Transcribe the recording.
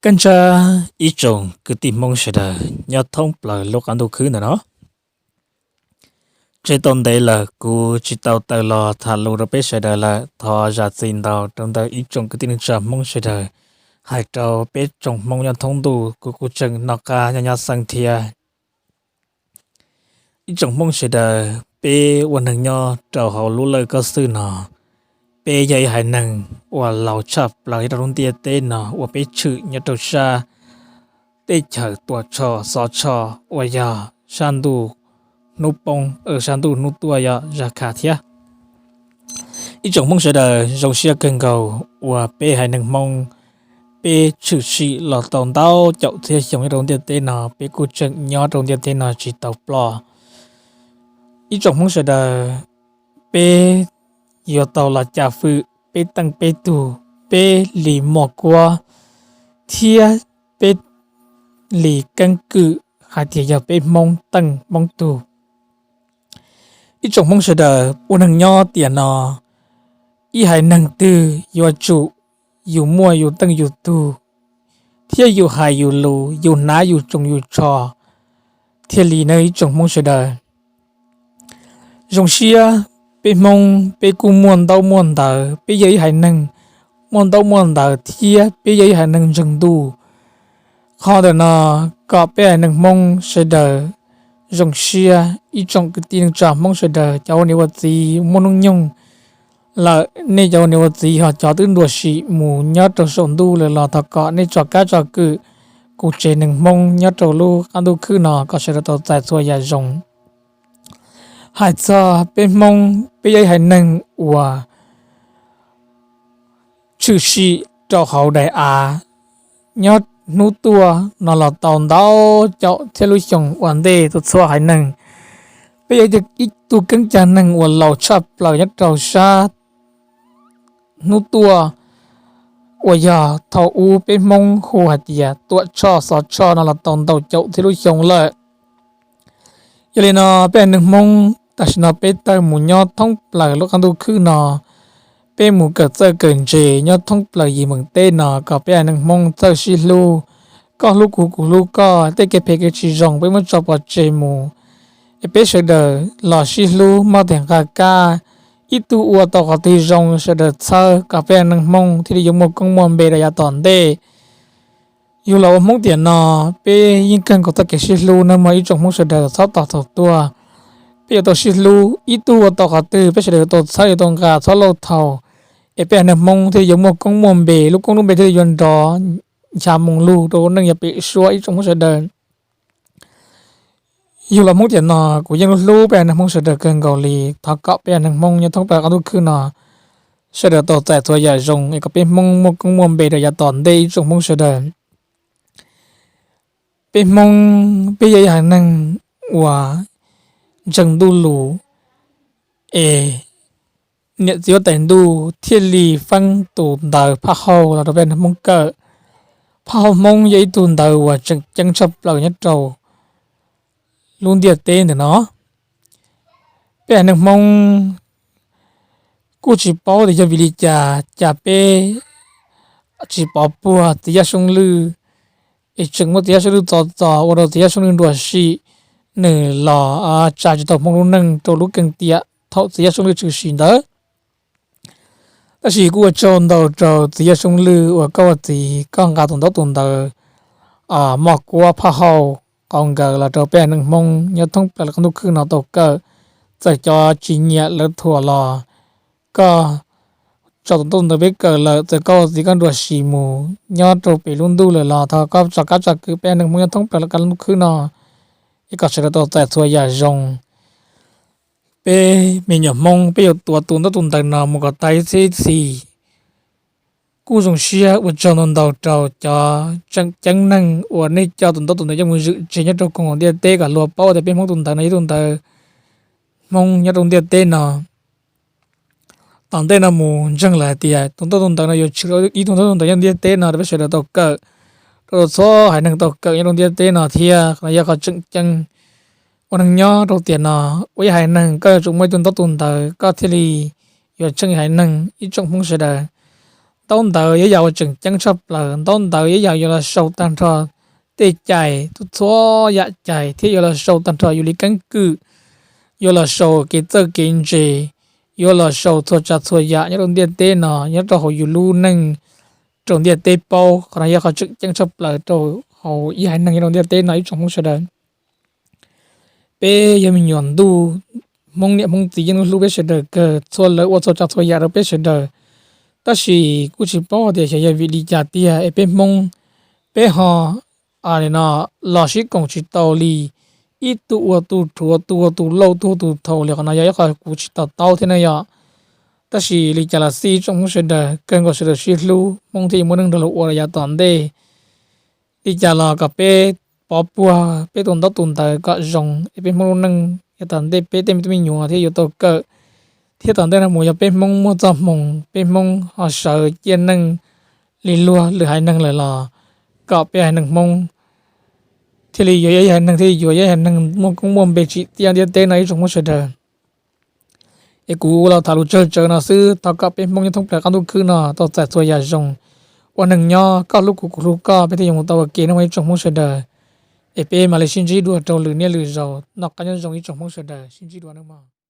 Kab ntsab ib tsoom kwv tij Hmoob sawv daws nyob thoob plaws lub qab ntuj khwb ntawm no. Tsev tau ntev lawm kuv tsis tau tawm los tham lus rau peb sawv daws lawm, thov zam txim ntau rau ntawm ib tsoom kwv tij neej tsa Hmoob sawv daws. Hais rau peb tsoom Hmoob nyob thoob ntuj, kuv kuj tseem noj qab nyob nyob xeeb thiab. Ib tsoom Hmoob sawv daws, peb ua neeg nyob rau hauv lub lawj koj xwb no, peb yog ib haiv neeg uas laus tshaj plaws nyob rau lub ntiaj teb no uas peb tshwm nyob rau sab teb chaws Tuam Tshoj Xov Tshoj uas yog sab ntuj hnub poob, sab ntuj hnub tuaj yog zaj kha thiab. Ib tsoom Hmoob sawv daws, zoo siab kawg nkaus uas peb haiv neeg Hmoob, peb tshwm sim los tau ntau caum txhiab xyoo nyob rau ntiaj teb no, peb kuj tseem nyob rau ntiaj teb no tsis tau ploj. Ib tsoom Hmoob sawv daws, peb yuav tau los cam fwm peb teej peb tug, peb li mos kuab, thiab peb li keeb kwm hais tias yog peb Hmoob teej Hmoob tug. Ib tsoom Hmoob sawv daws, ua neeg nyob tiam no, ib haiv neeg twg yuav tsum yus muaj yus teej yus tug, thiab yus hais yus lus, yus hnav yus tsoos yus tsho thiaj li nawb ib tsoom Hmoob sawv daws. Zoo siab peb Hmoob peb kuj muaj ntaub muaj ntawv, peb yog ib haiv neeg muaj ntaub muaj ntawv thiab peb yog ib haiv neeg ntseeg ntuj. Qhov ntawm no kom peb haiv neeg Hmoob sawv daws zoo siab. Ib tsoom kwv tij neej tsa Hmoob sawv daws, cov ua niam ua txiv muaj hnub nyoog lawm, nej cov ua niam ua txiv ho cov twb nruam sim mus nyob rau saum ntuj lawm los thov kom nej tso kab tso kwm kuv tsev neeg Hmoob nyob rau lub qab ntuj khwb no kom sawv daws tau txais txhua yam zoo. Hais txog peb Hmoob, peb yog ib haiv neeg uas tshwm sim rau hauv daim av nyob hnub tuaj no los tau ntau caum txhiab lub xyoo ua ntej txhua haiv neeg. Peb yog ib tug keeb cag neeg uas laus tshaj plaws nyob rau sab hnub tuaj uas yog thaum ub peb Hmoob hu hais tias Tuam Tshoj Xov Tshoj no los tau ntau caum txhiab lub xyoo lawm. Yog li no peb haiv neeg Hmoob tam sim no peb tawm mus nyob thoob plaws lub qab ntuj khwb no, peb mus kawm txawj kawm ntse nyob thoob plaws yim meem teb no kom peb haiv neeg Hmoob txawj sib hlub, koj hlub kuv kuv hlub koj, tej kev phem kev tsis zoo peb muab tso pov tseg mus, es peb sawv daws los sib hlub maj teg nqa kaj, ib tug ua tau qhov twg zoo sawv daws txhawb kom peb haiv neeg Hmoob thiaj li yuav muaj koob muaj npe rau yav tom ntej. Yus los ua Hmoob tiam no, peb yeej kawg nkaus txoj kev sib hlub nawb mog ib tsoom Hmoob sawv daws, txhob tos thaum tuag. Peb yuav tau sib hlub, ib tug ua tau qhov twg peb sawv daws yuav tau txhawb yuav tau nqa txhob lauj thaum, es peb haiv neeg Hmoob thiaj li yuav muaj koob muaj npe, lub koob lub npe thiaj li yuav nrov ncha mus lug rau neej yav pem suab ib tsoom Hmoob sawv daws. Yus los Hmoob tiam no kuv yeej hlub peb haiv neeg Hmoob sawv daws kawg nkaus li, thov kom peb haiv neeg Hmoob nyob thoob plaws qab ntuj khwb no sawv daws tau txais txhua yam zoo es kom peb Hmoob muaj koob muaj npe rau yav tom ntej ib tsoom Hmoob sawv daws. Peb Hmoob peb yog ib haiv neeg uas ntseeg ntuj lus, es niam txiv huab tais ntuj thiaj li feeb tus ntawv phaj hauj los rau peb haiv neeg Hmoob kawm. Phaj hauj Hmoob yog ib tug ntawv uas tseem ceeb tshaj plaws nyob rau lub ntiaj teb ntawm no. Peb haiv neeg Hmoob kuj tsis paub tias yog vim li cas cas peb tsis pov puag txiv yawg Soob Lwj, es tseem muaj txiv yawg Soob Lwj txov txos ua rau txiv yawg Soob Lwj nruam sim, nws los tsa tsis tau Hmoob lub neej rau lub keeb tiam thaum txiv yawg Soob Lwj tshwm sim ntawd. Tab sis kuj ua tsaug ntau rau txiv yawg Soob Lwj uas koj ua txiv koj nqa tus ntaub tus ntawv moj kuab phaj hauj qauv nkaus los rau peb haiv neeg Hmoob nyob thoob plaws lub qab ntuj khwb no tau kawm. Txawm cov tsis nyiam lawv thuam los koj tso tus ntaub tus ntawv peb kawm lawm, txawm koj ua txiv koj nruam sim mus nyob rau pem lub ntuj lawm los thov koj tso kab tso kwm peb haiv neeg Hmoob nyob thoob plaws lub qab ntuj khwb no, es kom sawv daws tau txais txhua yam zoo. Peb me nyuam Hmoob peb yuav tuav tus ntaub tus ntawv no mus kom tag ib txhiab ib txhis. Kuj zoo siab ua tsaug ntau ntau rau cov tseem ceeb neeg uas nej coj tus ntaub tus ntawv coj mus zwm tseg nyob rau koom haum ntiaj teb kom luag paub tias peb Hmoob tus ntawv no yog tus ntawv Hmoob nyob rau ntiaj teb no. Tom ntej no mus ntseeg lawm hais tias tus ntaub tus ntawv no yuav tshwm ib tug ntaub tus ntawv nyob ntiaj teb no rau peb sawv daws tau kawm, rau txhua haiv neeg tau kawm nyob rau ntiaj teb no thiab. Qhov no yog qhov tseem ceeb. Ua neeg nyob rau tiam no, ua ib haiv neeg koj yuav tsum muaj ib tug ntaub tus ntawv koj thiaj li yuav tsheej haiv neeg ib tsoom Hmoob sawv daws. ntaub ntawv yuav yam uas tseem ceeb tshaj plaws. Ntaub ntawv yuav yam yuav los sau tag nrho tej cai, txhua yam cai thiab yuav los sau tag nrho yus li keeb kwm, yuav los sau kev txawj kev ntse, yuav los sau txhua tsav txhua yam nyob rau ntiaj teb no nyob rau hauv yus lub neej rau ntiaj teb paub. Qhov no yog qhov tseem ceeb tshaj plaws rau hauv ib haiv neeg nyob rau ntiaj teb no ib tsoom Hmoob sawv daws. Peb yog me nyuam ntuj, Hmoob niam Hmoob txiv yeej hlub peb sawv daws kawg, txhua lawv ua txhua tsav txhua yam rau peb sawv daws. Tab sis kuj tsis paub tias xyov yog vim li cas tiag es peb Hmoob, peb ho no los sib koom tsis tau li, ib tug ua tus rhuav, tus ua tus lauj, tus ua tus thaum li. Qhov no yog ib qho kuv tsis to taub thiab ne yom. Tab sis li cas los xij tsoom Hmoob sawv daws, kawg nkaus sawv daws sib hlub, Hmoob thiaj yuav muaj neej nrog luag ua los yav tom ntej. Li cas los kom peb pov puag peb tus ntaub tus ntawv kom zoo es peb Hmoob lub neej yav tom ntej peb tej me tub me nyuam thiaj yuav tau kawm, thiab tom ntej no mus yog peb Hmoob muaj txoj hmoo, peb Hmoob ho sawv ciaj neej li luag lwm haiv neeg lawm los kom peb haiv neeg Hmoob thiaj li yuav yog ib haiv neeg thiaj yuav yog ib haiv neeg muaj koob muaj npe tsim txiaj ntiaj teb no ib tsoom Hmoob sawv daws. Es kuv los tham lus tsawg tsawv no xwb, thov kom peb Hmoob nyob thoob plaws qab ntuj khwb no tau txais txhua yam zoo, ua neeg nyob koj hlub kuv kuv hlub koj, peb thiaj yuav mus tau ua ke nawb mog ib tsoom Hmoob sawv daws. Es peb mam li sib ntsib dua rau lwm niaj lwm zaus, noj qab nyob zoo ib tsoom Hmoob sawv daws, sib ntsib dua nawb mog.